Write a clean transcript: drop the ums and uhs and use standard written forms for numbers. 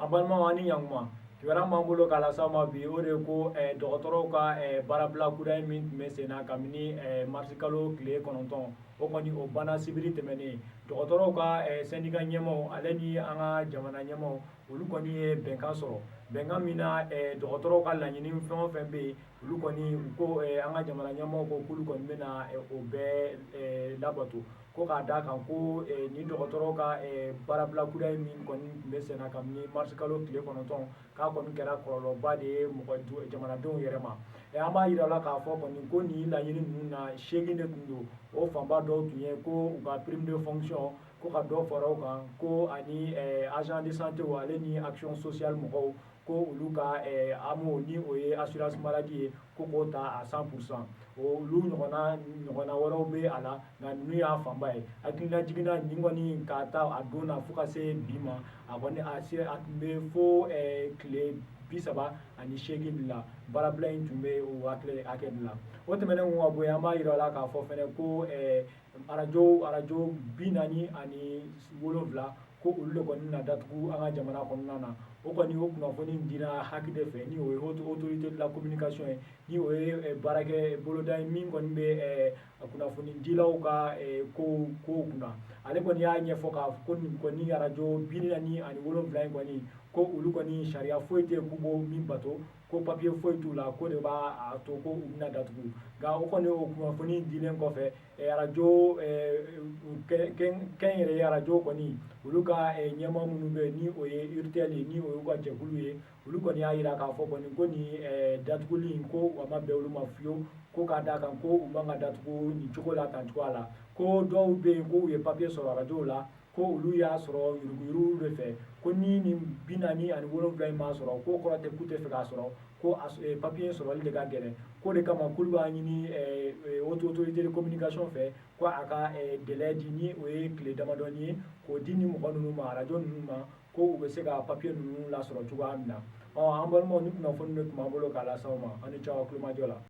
An balimaw, ani ɲankuma. Kibaruya b'an bolo k'a lase aw ma bi, o de ye ko dɔgɔtɔrɔw ka baarabila kura ye min tun bɛ sen na kabini marisikalo tile 9, o kɔni o banna sibiri tɛmɛnen. Dɔgɔtɔrɔw ka syndicat ɲɛmaaw ale ni an ka jamana ɲɛmaaw, olu kɔni ye bɛnkan sɔrɔ, bɛnkan min na dɔgɔtɔrɔw ka laɲini fɛn o fɛn bɛ yen, olu kɔni u ko an ka jamana ɲɛmaaw ko k'olu kɔni bɛna o bɛɛ labato, ko k'a d'a kan ko ni dɔgɔtɔrɔw ka baarabila kura ye min kɔni tun bɛ sen na kabini marisikalo tile 9, k'a kɔni kɛra kɔlɔlɔba de ye mɔgɔ jamanadenw yɛrɛ ma. An b'a yira la k'a fɔ kɔni ko nin laɲini ninnu na, 8 de tun don. O fanba dɔw tun ye ko u ka prime de fonction, ko ka dɔ fara o kan, ko ani agent de santé ale ni action sociale mɔgɔw, ko olu ka AMO, ni o ye assurance maladie ye, ko k'o ta à 100%. Olu ɲɔgɔnna ɲɔgɔnna wɛrɛw bɛ a la, nka ninnu y'a fanba ye. Hakilina jiginna nin kɔni ka taa a don na fo ka se bi ma, a kɔni a se a tun bɛ fo tile 38 de la, baarabila in tun bɛ o hakɛ de la. O tɛmɛnen kɔ ka bɔ yen, an b'a yira la k'a fɔ fɛnɛ ko arajo 47, ko olu de kɔni na datugu an ka jamana kɔnɔna na. O kɔni o kunnafoni dira HAC de fɛ, ni o ye Haute Autorité de la Communication ye, ni o ye baarakɛ boloda ye min kɔni bɛ kunnafoni dilaw ka kow kunna. Ale kɔni y'a ɲɛfɔ k'a fɔ ko nin kɔni arajo 47 in kɔni, ko olu kɔni sariya foyi tɛ k'u b'o min bato, ko papiye foyi t'u la, ko de b'a to ko u bɛna datugu. Nka o kɔni o kunnafoni dilen kɔfɛ, arajo kɛnyɛrɛye arajo kɔni, olu ka ɲɛmaa minnu bɛ yen, ni o ye URTEL ye, ni o y'u ka jɛkulu ye, olu kɔni y'a jira k'a fɔ kɔni ko nin datuguli in, ko a ma bɛn olu ma fiyewu, ko k'a d'a kan ko u man ka datugu nin cogo la tan cogoya la, ko dɔw bɛ yen ko u ye papiye sɔrɔ arajow la, ko olu y'a sɔrɔ yuruguyurugu de fɛ, ko ni nin 47 in m'a sɔrɔ, k'o kɔrɔ tɛ k'u tɛ fɛ k'a sɔrɔ, ko papiye sɔrɔli de ka gɛlɛn, k'o de kama k'olu b'a ɲini Haute Autorité de Communication fɛ ko a ka délai di, ni o ye tile damadɔni ye, k'o di ni mɔgɔ ninnu ma, arajo ninnu ma, ko u bɛ se ka papiye ninnu lasɔrɔ cogoya min na. Ɔ, an balimaw, ni kunnafoni de tun b'an bolo k'a lase aw ma. An ni ce aw tulomajɔ la.